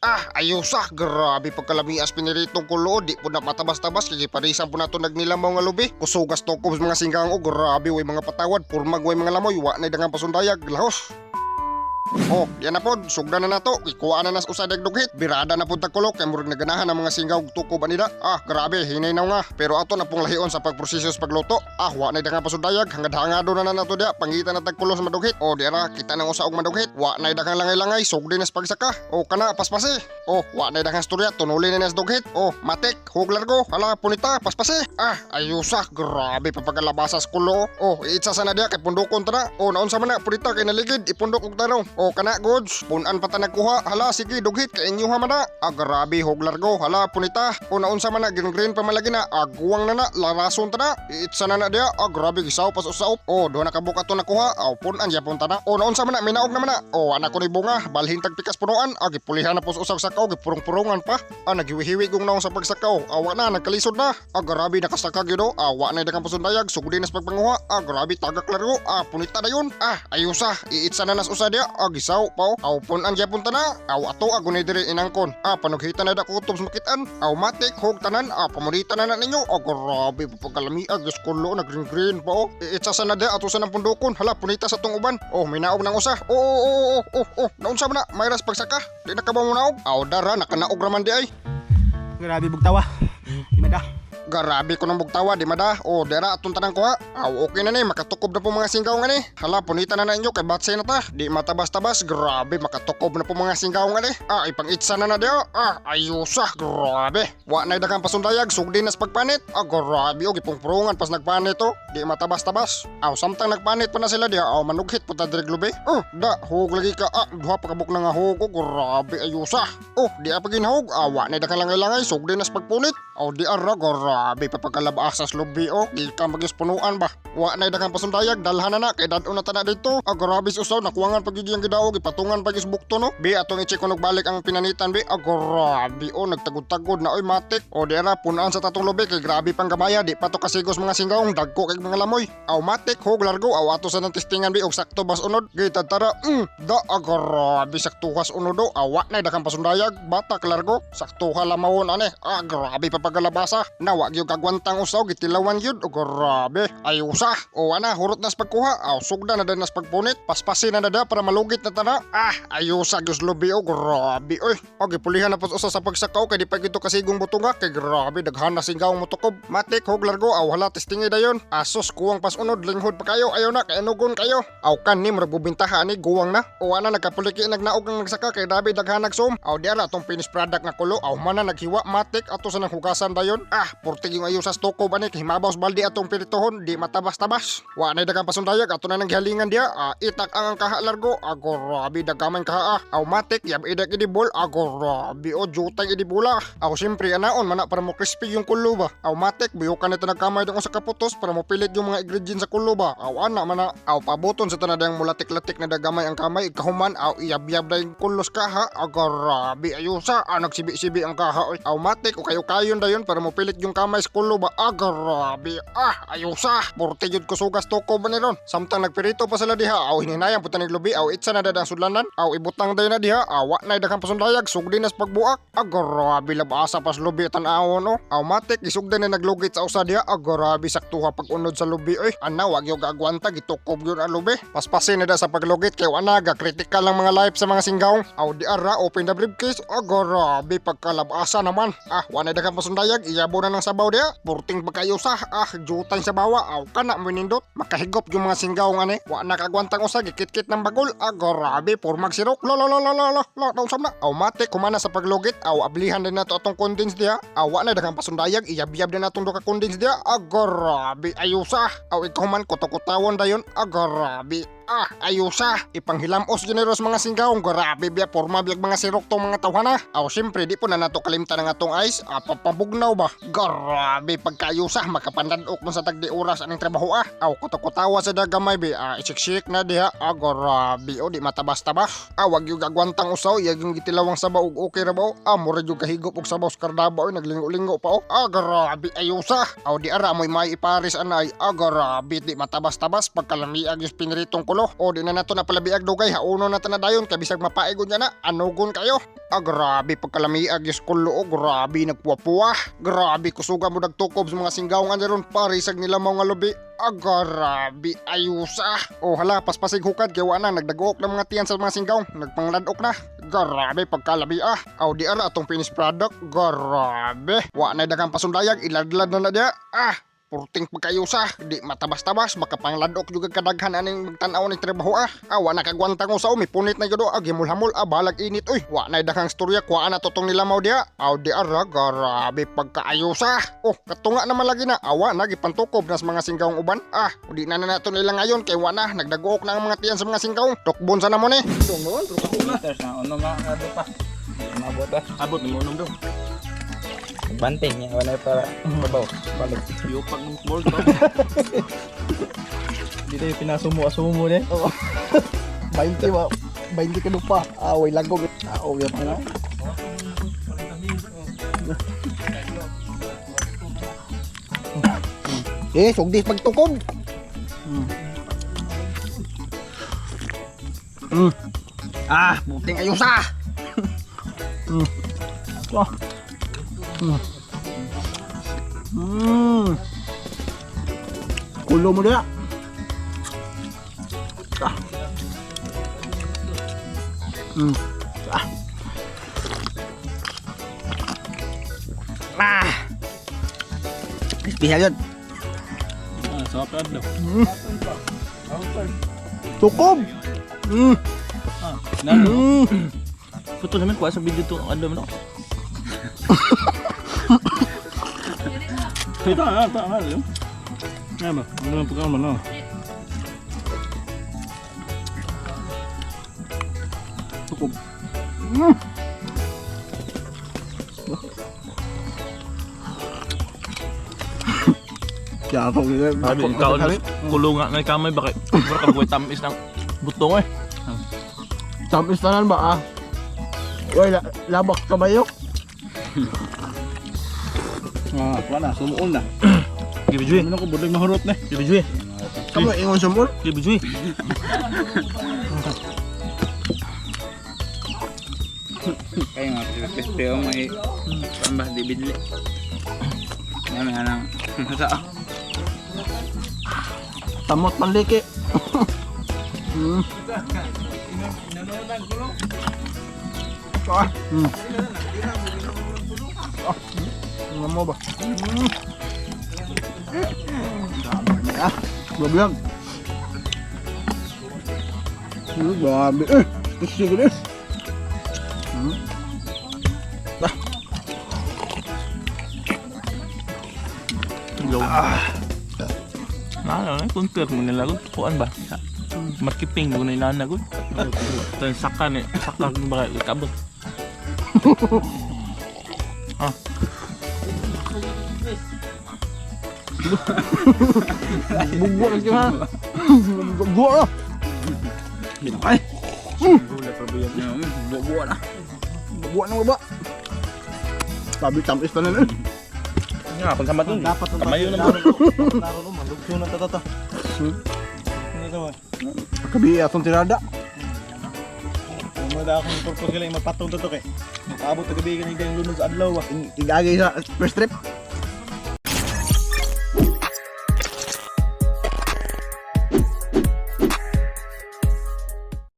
Ah, ayusa, grabe pagkalamias piniritong kulo, di po na matabas-tabas kay giparisan po nato nagnilamaw nga lubi. Kusugas tokob sa mga singgang o grabe way mga patawad, purmag way mga lamoy, wa na dangang pasundayag, lahos. Oh, yan na pod, sugdan na nato. Ikuha na nas usa dughit. Birada na pod tagkulok kay murag naganahan ang mga singgaw og tukob anila. Ah, grabe, hinay na nga. Pero ato na pong lahion sa pagproseso sa pagluto. Ah, wa na daghang pasundayag, hangad hangado na na nato diya. Pangita na tagkulo sa madughit. Oh, di ra kita nang usa og madughit. Wa na daghang langay-langay, sugdi na sa pagsaka. Oh, kana paspasi. Oh, wa na daghang storya, tunuli na nas dughit. Oh, matik, hug largo, hala punita, paspasi. Ah, ayusa, grabe pa pagkalabasa sa kulo. Oh, iitsa sa na diya kay pundokon ta na. Oh, naunsa man na punita kay naligid, ipundok og tarong. Oh, kana goods, punan pa ta nagkuha. Hala, sige, dughit kay inyo man na. Ah, grabe, hug largo, hala punita. Oh, naunsa man na green green pa man lagi na. Aguwang na na, larason ta na. Iitsa na na diya. Ah, grabe gisaw pas usaop. Oh, duha na ka buka to nakuha. Aw, punan gyapon ta na. Oh, naunsa man na minaog naman na. Oh, anak ko ni bunga, balhin tag pikas punuan. Ah, gipulihan na po sa usag sakaw, gipurong-purungan pa. Ah, nagiwihiwi kong naong sa pagsakaw. Awa na, nagkalisod na. Ah, grabe nakasaka gyud oh. Awa na daghang pasundayag, sugdi na sa pagpanguha. Ah, grabe tagak largo. Ah, punita na yun. Ah, ayusa, iitsa na nas usa diya. Ah, gisaw pa oh. Aw, punan gyapon ta na. Aw, ato agunay diri inangkon. Ah, panughita na da kutob sa makitaan. Aw, matik, hog tanan. Ah, pamulita na na ninyo. Ah, grabe pagkalamiag, Diyos kulo, na green green pa oh. Iitsa sa na diya, ato sa ng pundokon. Hala, punita sa tong uban. Oh, may naog ng usa. Oh. Naunsa man na, may ras pagsaka. Di na ka ba mo naog? Aw, dara, nakanaog raman di ay. Grabe bugtawa. Di ba da? Grabe ko ng bugtawa, di mada. O, dera atong tanang kuha. Aw, okay na ni, makatukob na po mga singgaw nga ni. Hala, punita na na inyo, kay batsay na ta. Di matabas-tabas, grabe, makatukob na po mga singgaw nga ni. Ah, ipang-itsa na na diyo. Ah, ayusa, grabe. Wa na daghang pasundayag, sugdi na sa pagpanit. Ah, grabe, o, gipungpurungan pas nagpanit o. Di matabas-tabas. Aw, samtang nagpanit pa na sila diya, aw, manughit po ta diri lubi. Oh, da, hug lagi ka. Ah, duha pa kabuk na nga hug, oh, grabe, ayusa. Oh, di apa ginahog. Awa na daghang langay-langay, sugdi na sa pagpunit. Aw, di ara, grabe pa pagkalabasas lubi o. Di ka magis punuan ba. Wa na daghang pasundayag, dalhan na na, kay dadon na ta na dito. Ah, grabe sa usaw, nakuwangan pag ang gidaog, ipatungan pag bukto no. Bi, atong i-check kung balik ang pinanitan bi. Ah, grabe o, nagtagod-tagod na oy matik. O di ara, punaan sa tatong lubi, kay grabe pang gamaya, di pa to kasigos mga singgawng, dagko kay mga lamoy. Aw matik, hug largo, aw ato sa nang testingan bi, og sakto bas unod. Gitad tara, da, ah, grabe saktuhas unod o. Awa na daghang pasundayag, batak largo, saktuha lamawon ane. Ah, grabe pa pagkalabasa. Nawa gyud kagwantang usaw, gitilawan gyud. O grabe, ayusa. O ana, hurot nas pagkuha. Aw, sugda na nas pagpunit. Paspasin na da para malugit na tana. Ah, ayusa gyud lubi o grabe oy. O gipulihan na pas usa sa pagsakaw kay di pa gito kasigong butunga kay grabe daghan na singgaw motukob. Matik hog largo aw hala testingi dayon. Asos kuwang pas unod linghod pa kayo ayaw na kay anugon kayo. Aw kan ni murag bubintaha ani guwang na. O ana nagkapuliki nagnaog ang nagsaka kay grabe daghan nagsom. Aw di ara atong finished product nga kulo aw mana naghiwa matik ato sa nang hugasan dayon. Ah, purtig yung ayusas tukob ani kay himabaw sa balde atong piritohon di matabas-tabas. Wa na daghang pasundayag ato na nang gihalingan diya. Ah, itak ang kaha largo. Ah, grabe daghamay kaha ah. Aw matik yab idak idibol. Ah, grabe o jutang idibula. Aw siyempre anaon mana para mo crispy yung kulo ba. Aw matik buyukan nito nagkamay dong sa kaputos para mo pilit yung mga ingredients sa kulo ba. Aw ana mana aw pabuton sa tanadang mulatik-latik na dagamay ang kamay ikahuman aw iyab-yab na yung kulos kaha. Ah, grabe ayusa. Ah, nagsibi-sibi ang kaha oy. Aw matik o kayo kayon dayon para mo pilit yung kamay sa kulo ba. Ah, grabe. Ah, ayusa. Purte jud kusugas toko ba ni ron. Samtang nagpirito pa sila diha, aw hininayang puta ning lubi, aw itsa na dadang sudlanan, aw ibutang dayon na diha, awa na daghang pasundayag, sugdi na sa pagbuak. Ah, grabe labasa pas lubi tan-awon no. Aw matik isugdan na naglugit sa usa diha, ah, grabe saktuha pag-unod sa lubi oy. Ana wag yung gagwanta gitukob yun ang lubi. Paspasin na da sa paglugit kay ana ga critical ang mga life sa mga singgaw. Aw di ara open the briefcase, ah, grabe pagkalabasa naman. Ah, wa na daghang pasundayag, iyabo na ng sabaw diha. Purting pagkayusa, ah, jutang sa bawa, aw kana mo nindot. Makahigop yung mga singgaw nga ni. Wa na kagwantang usa gikit-kit ng bagol. Ah, grabe pormag sirok. Lo lo lo lo lo lo lo naunsam na. Aw matik kumana sa paglugit, aw ablihan din nato atong condense diha. Aw wa na daghang pasundayag, iyab-yab din natong duha ka condense diha. Ah, grabe ayusa. Aw ikahuman kuto-kutawon dayon. Ah, grabe. Ah, ayusa. Ipanghilamos generous mga singgaw. Grabe biya porma biyag mga sirok tong mga tawhana. Aw siyempre di po na nato kalimtan ang atong ice. Ah, papabugnaw ba? Grabe pagkayusa makapandadok mo sa tagdi oras aning trabaho ah. Aw kuto-kutawa sa dagamay bi. Ah, isiksik na diha. Ah, grabe o di matabas-tabas. Ah, wag yung gagwantang usaw. Iyag yung gitilawang sabaw og okay ra ba o? Ah, mura yung kahigop og sabaw sa kardaba oy naglingo-lingo pa o. Ah, grabe ayusa. Aw di ara moy may iparis anay. Ah, grabe di matabas-tabas pagkalamiag yung piniritong kulo. kulo. O di na nato na palabiag dugay, hauno na ta na dayon kay bisag mapaigon niya na, anugon kayo. Ah, grabe pagkalamiag yung kulo, oh, grabe nagpuwa-puwa. Grabe kusuga mo nagtukob sa mga singgaw nga ron parisag nila mga lubi. Ah, grabe ayusa. Oh hala, paspasig hukad kay wa na nagdaguok ng mga tiyan sa mga singgaw, nagpangladok na. Grabe pagkalabi ah. Aw di ara atong finished product. Grabe. Wa na daghang pasundayag, iladlad na na diya. Ah, purting pagkayusa, di matabas-tabas, makapangladok juga kadaghan aning magtan-aw ni trabaho ah. Ah, wa na kagwantang usaw, mi punit na gyud ah, gimulhamol ah, balag init uy. Wa na daghang storya, kuhaan na totong nilamaw diya. Aw di ara, grabe pagkaayusa. Oh, katunga naman lagi na, awa na gipantukob na sa mga singgawng uban. Ah, di na na nato nila ngayon kay wa na nagdaguok na ang mga tiyan sa mga singgawng. Tukbon sa namo ni. Meters na unom na ano pa. Mabot ah. Abot mo unom daw. Banting niya wala para babaw. Balik. Yupag ng ball to. Hindi tayo pinasumo-asumo ni. Oo. 20 ba? 20 ka pa. Ah, way lagog. Ah, okay pa na. Eh, sugdi pagtukod. Ah, buting ayusa. Ah. Kulo mo na. Ah. Ah. Ah. Espesyal yun. Ah, sarap daw. Tukob! Ah, na. Puto naman kuha sa video to ano no. Ito ah, ito ah, ano. Ano ba? Ano ang pagkaon no? Tukob. Kaya ako Sabi ikaw kulunga na kamay bakit? Bro ka buhay tamis ng butong eh. Tamis tanan ba ah? Uy, labak kabayok. Ah, wala sumuon na. Give joy. Ano ko budlay mahurot na. Give joy. Kamu ingon sumul? Give joy. Kayo nga peste may pambah di bidli. Nami anang masa. Tamot panliki. Ah. Ah. Ano mo ba? Ah, grabe yan. Grabe. Eh, gusto ko din. Ah. Ah. Na, na, kuntir mo nila gud. Kuan ba? Marketing mo na inana gud. Ito yung saka ni, saka kung baka ikabot. Ah, Bugwa na siya ha. Bugwa na. Binakay. Bubuo na. Bugwa na baba. Sabi tamis na lang eh. Nga, kung sama dun. Dapat Kamayo na mo. Kabi atong tirada. Wala akong purpose kailangan mapatong to kay. Makaabot ta gabi kanang lunod sa adlaw ah. Igagay sa first trip.